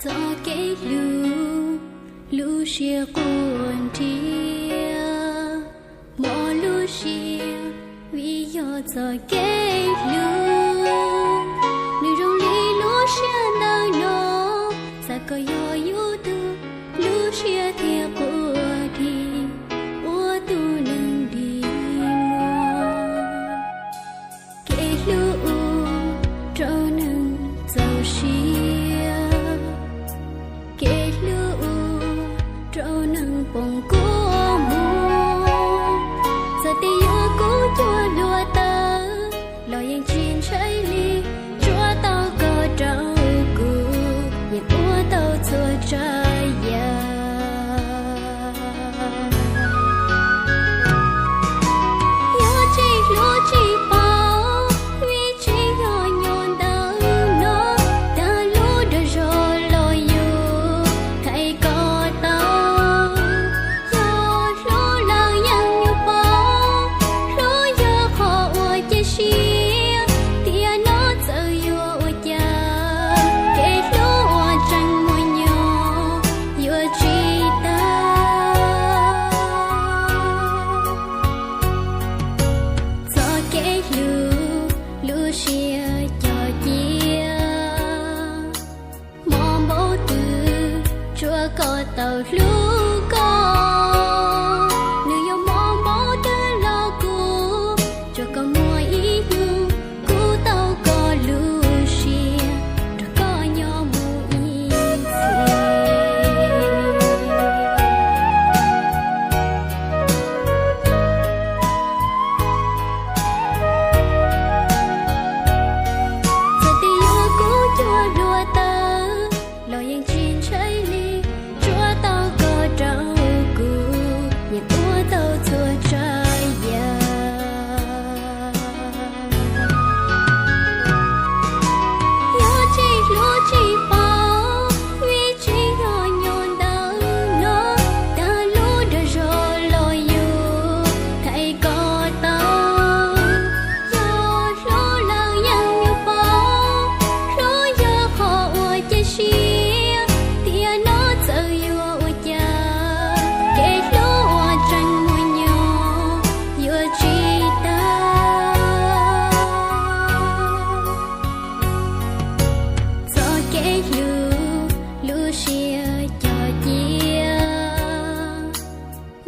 Txoj kev hlub, lub siab quaj nrhiav, mob lub siab vim yog txoj kev hlub. Nws zoo li lub siab ntawm no, txawm koj yog yus tug, lub siab thiaj quaj dhi, ua tus neeg dig muag. Kev hlub rau neeg txaus siab, kev hlub rau neeg poob kua muag. Txawm tias yuav kub cuag hlua tawv, los yeej tsis ntshai li. Tsuav tau koj rau kuv, yeej ua tau txhua tsav yam. Yog tsis hlub tsis paub, vim tsis yog nyuag ntawm no, tag lub dag zog los yus thaij koj tau. Yog hlub lawm yeej yuav paub, hlub yog qhov uas cia siab, tiam no txawm yuav ua cas, kev hlub uas tseem muaj nyob yuav tsis tag. Txoj kev hlub, lub siab cog cia, mob npaum twg tsuav koj tau hlub koj. Nws yuav mob npaum twg los kuv, tsuav koj muaj ib hnub, kuv tau koj lub siab, nrog koj nyob mus ib txhis. Txawm tias yuav kub cuag hlua tawv, los yeej tsis ntshai li. Tsuav tau koj rau kuv, yeej ua tau txhua tsav yam. Yog tsis hlub tsis paub, vim tsis yog nyuag ntawm no, tag lub dag zog los yus thaij koj tau. Yog hlub lawm yeej yuav paub, hlub yog qhov uas cia siab, tiam no txawm yuav ua cas, kev hlub uas tseem muaj nyob yuav tsis tag. Txoj kev hlub, lub siab cog cia,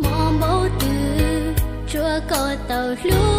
mob npaum twg tsuav koj tau hlub